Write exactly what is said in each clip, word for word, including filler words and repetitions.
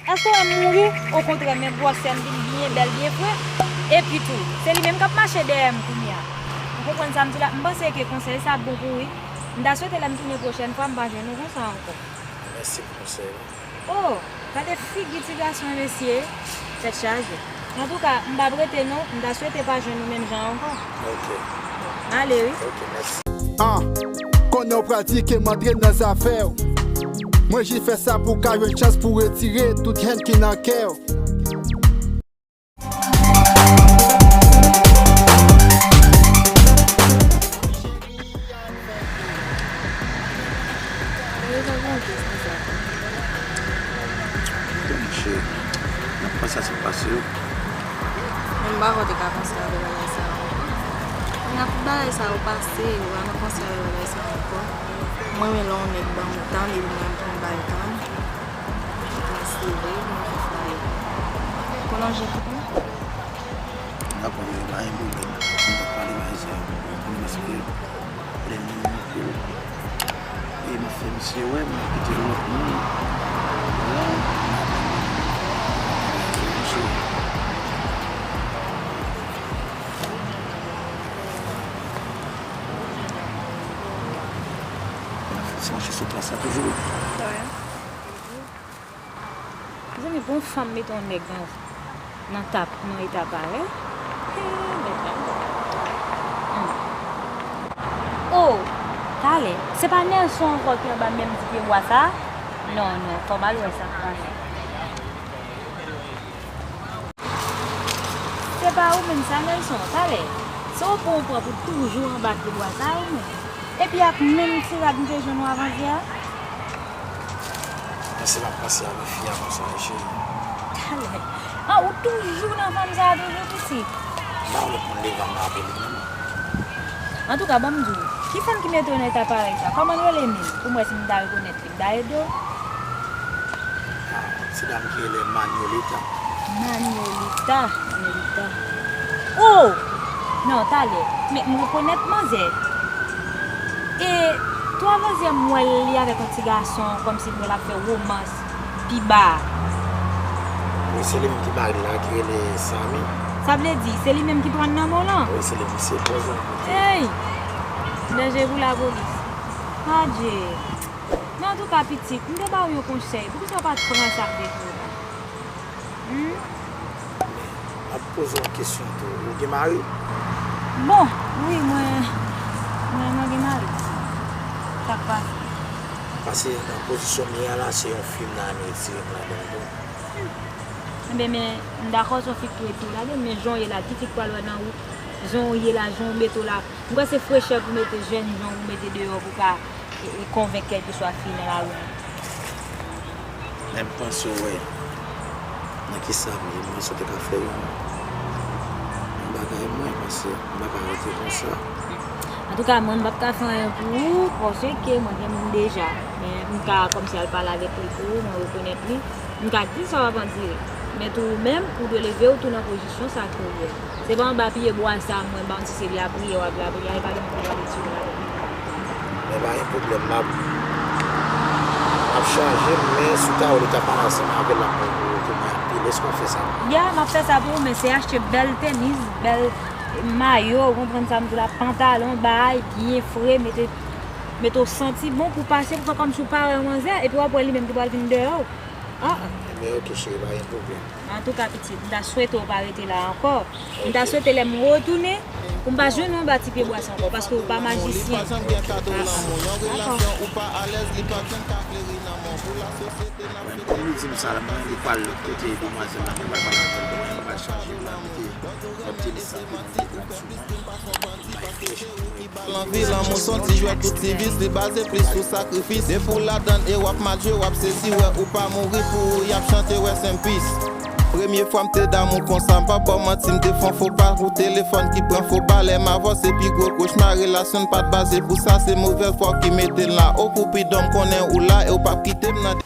Èske w wè m mouri? Okontrè, men gwosè m vin byen bèl, byen fre. Epi tou, se li menm k ap mache dèyè m kounye a. Ou konprann sa m di w la? M panse ke konsèy sa ap bon pou ou, wi. M ta swete lè m tounen pwochèn fwa, m pa jwenn ou konsa ankò. Mèsi pou konsèy la. Oh, gade figi ti gason an, mesye. Tèt chaje. Antouka, m p ap rete non, m ta swete pa jwenn ou menm jan ankò. Ok. M ale, wi. Ok, mèsi. An, konnen w pral di ke m antre nan zafè w. Mwen jis fè sa pou w ka jwenn chans pou w retire tout hèn ki nan kè w. Monchè, n ap panse a sa k pase yo. Mwen m pa kwè w te ka panse avè bagay sa yo ankò. Mwen ak tout bagay sa yo pase, ou pa nan panse avè bagay sa yo ankò. Mwen renmen lè yon nèg ban m tan, epi mwen menm tou m ba l tan. Mwen sere, mwen fè bagay. Pwolonje tout mwen. Dakò, yo pa gen pwoblèm. Mwen t ap pale bagay sa yo. Mwen konnen paske lè moun manke w, e m ap fè misye wè, m ap kite lòt moun. Bon, m ap fè misye. Mwen fè ti mache sou plas la toujou. Wi. Mezanmi, pou yon fanm mete yon nèg nan, nan tap, nan eta parèy. Hey, nèg la. Hmm. Oh, talè, se pa Nelson ankò ki anba menm ti pye bwa sa? Non, non, fò m al wè sa k pase. Se pa ou menm sa, Nelson, talè. Se ou pran, ou pran pou toujou anba pye bwa sa, ou menm. Epi ak menm ti rad m te jwenn ou avantyè a? Panse m ap panse avè fi a konsa, wi, cheri. Talè. Ah, ou toujou nan fanm sa a toujou, pitit? M pa wè pou m leve anba pye li menm. Antouka, ban m di w, ki fanm ki mete w nan eta parèy sa? Kòman l rele menm? Pou m wè si m ta rekonèt li, m ta ede w. Ah, ti dam ki rele Manuelita. Manuelita, Manuelita. Oh! Non, talè. Men m rekonèt manzè. E twa manzè m wè l li avèk yon ti gason, kòmsi l ap fè womans pi ba a. Wi, se li menm ki mari l la, ki rele Samy. Sa vle di, se li menm ki pran nan men w lan? Wi, se li menm, se pòz la. Hey! Danje pou lapolis. Adje. Men antouka, pitit, m te ba w yon konsèy. Poukisa w pa t pran sa m te di w la? Hmm? M ap poze w yon kesyon tou. Ou gen mari? Bon, wi, mwen, mwen, mwen gen mari. Sa k pase? Paske nan pozisyon m ye a la, se yon fi m nan retire m ladan l tou. Hmm. Enben, men, m dakò se yon fi k retire w ladan l, men jan w ye la, ki fi k pral wè nan ou, jan w ye la, jan w mete w la. M kwè se frechè pou mete jèn jan w mete deyò pou ka e, e konvenk kèlkeswa fi nan lari an. Men m panse w wè nan kisa m ye, m panse w te ka fè yon, yon bagay mwen, paske m pa ka rete konsa. Antouka, mwen, m p ap ka fè anyen pou ou, paske mwen gen moun deja. Men m ka kòmsi al pale avèk li pou ou, mwen rekonèt li. M ka di sa w ap andire. Men tou ou menm, ou dwe leve w tou nan pozisyon sa ke w ye. Se pa anba pye bwa sa mwen ba w di se lapriyè w ap lapriyè, e pa gen moun ki pral retire w ladan. Men pa gen pwoblèm, m ap, m ap chanje m, men si w ta wè li t ap pale ansanm avè l, l ap mwen pou ou tou, men anpil, èske w ap fè sa pou mwen? Ya, m ap fè sa pou ou, men se achte bèl tenis, bèl mayo, ou konprann sa m di w la, pantalon, bay, byen fre, mete, mete w santi bon pou pase, pou fè kòmsi w pa wè manzè, epi w ap wè li menm ki pral vin dèyè w. Ah, ah. Ebyen, oke, cheri, pa gen pwoblèm. Antouka, pitit, m ta swete w pa rete la ankò. M ta swete lè m retounen, pou m pa jwenn ou anba ti pye bwa sa ankò, paske ou pa majisyen. Ah, ah. Dakò. Mwen, pou li di m sa la, mwen, li pral lòt kote, demwazèl la, mwen, pral pale avè l, mwen, li pral chanje, li pral mete lòt tenis la, li pral sou mwen. Bay frèch mwen. Lanvi, lanmou se yon ti jwèt, tout ti vis li baze plis sou sakrifis. Depi w ladann e w ap madjwe, w ap sezi, wè ou pa mouri pou ou, y ap chante rest in peace. Premye fwa m te damou konsa, m p ap ba w manti, m te fè yon fo pa pou telefòn ki pran fo ba. Lè m avè w se pi gwo kochma, relasyon n pa t baze pou sa, se movèz fwa w ki mete l la. O Koupidon, m konnen ou la e w p ap kite m nan.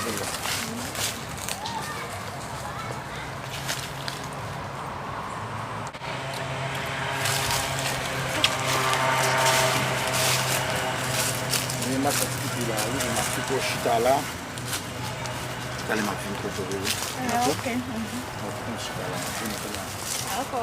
Men m ap kite la, wi, m ap kite w chita la. Talè m ap vin kote w, wi. Ah, dakò? Ok. Mhm. M ap kite w chita la, m ap vin kote w. Dakò.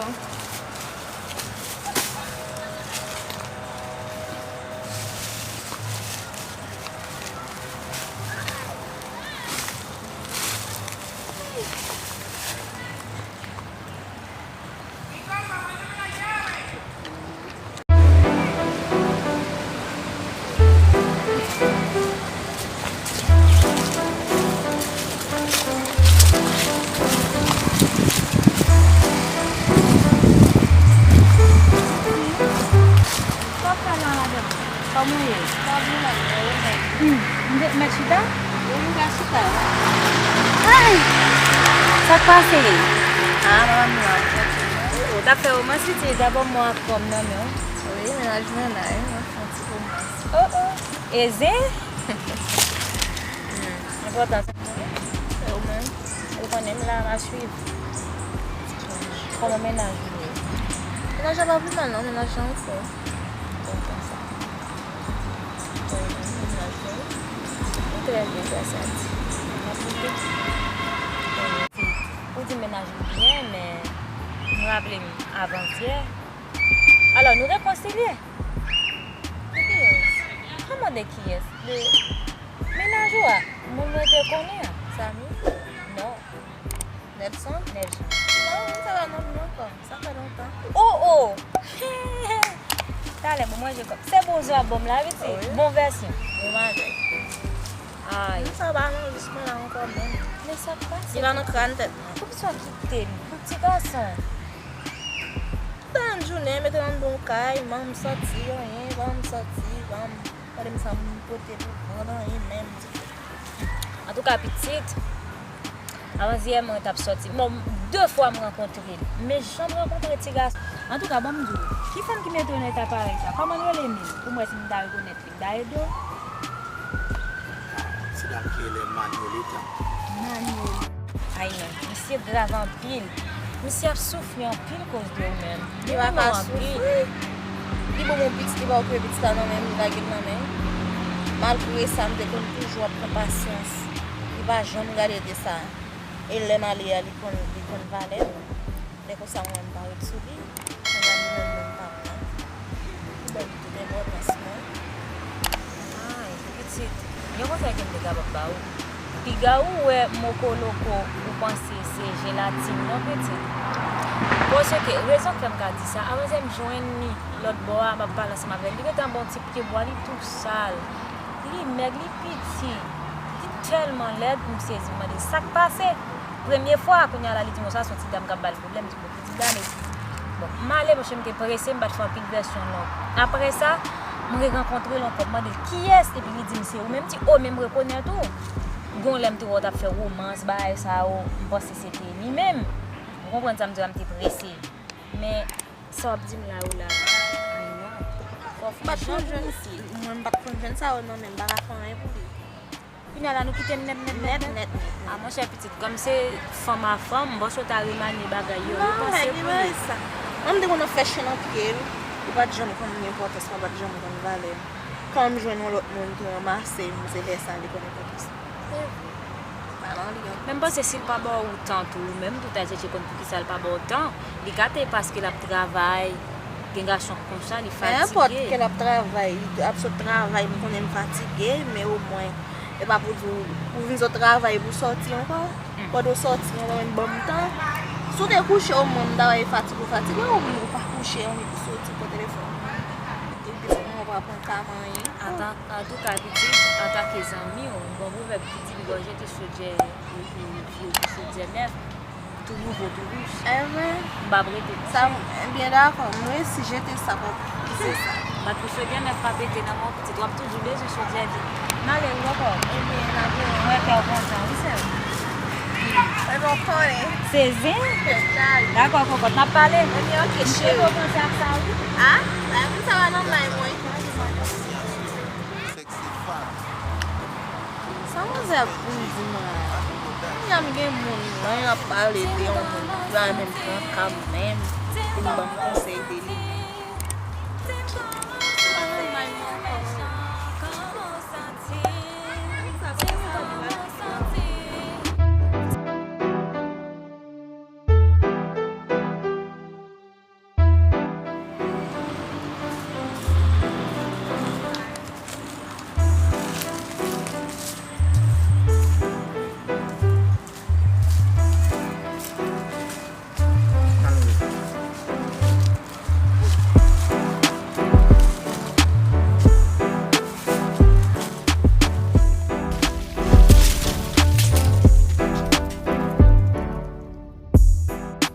Sa w fè la, madanm? Kòman w ye? Sa bon, madanm, ou menm? Hmm, m te mèt chita? Wi, ou ka chita. Ay! Sa k pase? Ah, madanm nan. Ou t ap fè romans, piti, dabò m wè ak kò m nan men w. Wi, mennaj mwen la, wi, mwen fè yon ti romans. Oh, oh. E zen? Hmm, enpòtan sa. E ou menm? Ou konnen m la, m ap swiv. Kòman mennaj ou ye? Mennaj la pa pi mal non, mennaj la anfòm. Kontan sa. Bon, mennaj la, li trè byen, gras a Dye. M ap moute. Ou di mennaj ou byen, men m raple m avansyè. Alò, nou rekonsilye. De kiyès? Pa mande kiyès. De mennaj ou a. Moun mwen te konnen an. Samy? Non. Nelson? Nelson. Non, moun sa pa nan vi m ankò. Sa fè lontan. Oh, oh! Talè, bon, manje kòb. Se bon jan w ap ban m la, wi, ti. Wi. Bon vèsyon. Bon bagay. Ay. Moun sa pa nan vi m la ankò menm. Men sa k pase? Li pa nan kràn tèt mwen. Poukisa w kite l? Pou ti gason. Tan jounen, mete l anndan yon kay, ban m sòti, anyen, ban m sòti, ban m, gade m sa m pote pou vann, anyen menm. Antouka, pitit, avansyè mwen t ap sòti. Bon, de fwa m rankontre l. Men jan m rankontre ti gason. Antouka, ban m di w, ki fanm ki mete w nan eta parèy sa? Kòman l rele menm? Pou m wè si m ta rekonèt li. M ta ede w. Ti dam ki rele Manuelita. Manuelita. Ay, men, misye grav anpil. Misye ap soufri anpil koz de ou menm. Li pa ka soufri. Li ban m yon pitit, li pa okipe pitit la nan men m, li lage l nan men m. Malgre sa, m te konn toujou ap pran pasyans. Li pa janm gade de sa. E lè m ale a, li konn, li konn valè m. Lè konsa, mwen, m pa ret sou li. Kounya, li menm, menm pa m nan. Li ban m tout enpòtans mwen. Ay, pitit, gen yon konsèy ke m te kapab ba ou. Piga ou wè mokoloko ou panse se jelatin non, pitit. Paske, rezon k fè m ka di sa, avan yè m jwenn li lòt bò a, m ap pale ansanm avè l. Li gentan bon ti pye bwa, li tou sal. Li mèg, li piti. Li tèlman lèd, m sezi, m mande sa k pase. Premye fwa, kounya la, li di m, sa se yon ti dam k ap ba l pwoblèm, m di, bon, pitit dam, e si. Bon, m ale, monchè, m te prese, m pa t fè anpil vèsyon long. Apre sa, m rerankontre l ankò, m mande l, kiyès? Epi li di m, se ou menm, m di, o, men m rekonèt ou. Gon lè m te wè w t ap fè romans, bagay sa yo, m panse se te li menm. Ou konprann sa m di w la, m te prese. Men, sa w ap di m la yo la, ay non. Fò w fè jan pou misye. Mwen, m pa t konn jwenn sa yo non, men m pa ka fè anyen pou li. Kounya la, nou kite l nèt, nèt, nèt, nèt. Nèt, nèt, nèt. A, monchè, pitit, kòm se fanm a fanm, m panse w ta remanye bagay yo, repanse pou li. Mwen, m te konn ap fè chen nan pye l, li pa t janm konn enpòtans mwen, pa t janm konn valè m. Kan m jwenn yon lòt moun ki ranmase m, se lè sa li konn enpòtans mwen. Se vre. Pa nan li ankò. Men m panse si l pa ba w tan tou, ou menm tou ta chèche konn poukisa l pa ba w tan, li ka te paske l ap travay, gen gason konsa, li fatige. Men enpòt ke l ap travay, li ap sot travay, m konnen m fatige, men omwen, e pa pou di w, ou vin sot travay pou sòti ankò. Pandan w sòti an, ou menm ban m tan. Si w te kouche, omwen, m ta wè e fatige ou fatige, ou menm ou pa kouche, anvi pou soti pran telefòn. Epi pitit mwen, ou pa pran ka manyen. Atan, antouka, pitit, antanke zanmi w, gon pwovèb ki di, pigòl jete chodyè, e, e, vye kou chodyè nèf, tou nouvo, tou wouj. Enben. M p ap rete kouche. Sa, m, byen dakò, m resi jete sa pou, se sa. Bat pou chodyè nèf pa pete nan men w, pitit, w ap toujou bezwen chodyè vye. M ale wi, kòkòt. Ebyen, n ap wè. Mwen kè w kontan, wi, sè m. Ebyen, w konnen. Se zen? Dakò, kòkòt, n ap pale. Ebyen, ok, cheri. M te panse ak sa, wi. A? Bagay moun sa pa nòmal, mwen. Sexy femme. Sa mwen Sa pou m di mwen. Kounya m gen moun mwen ap pale de yon moun ki pa menm pran ka m menm pou l ban m konsèy de li.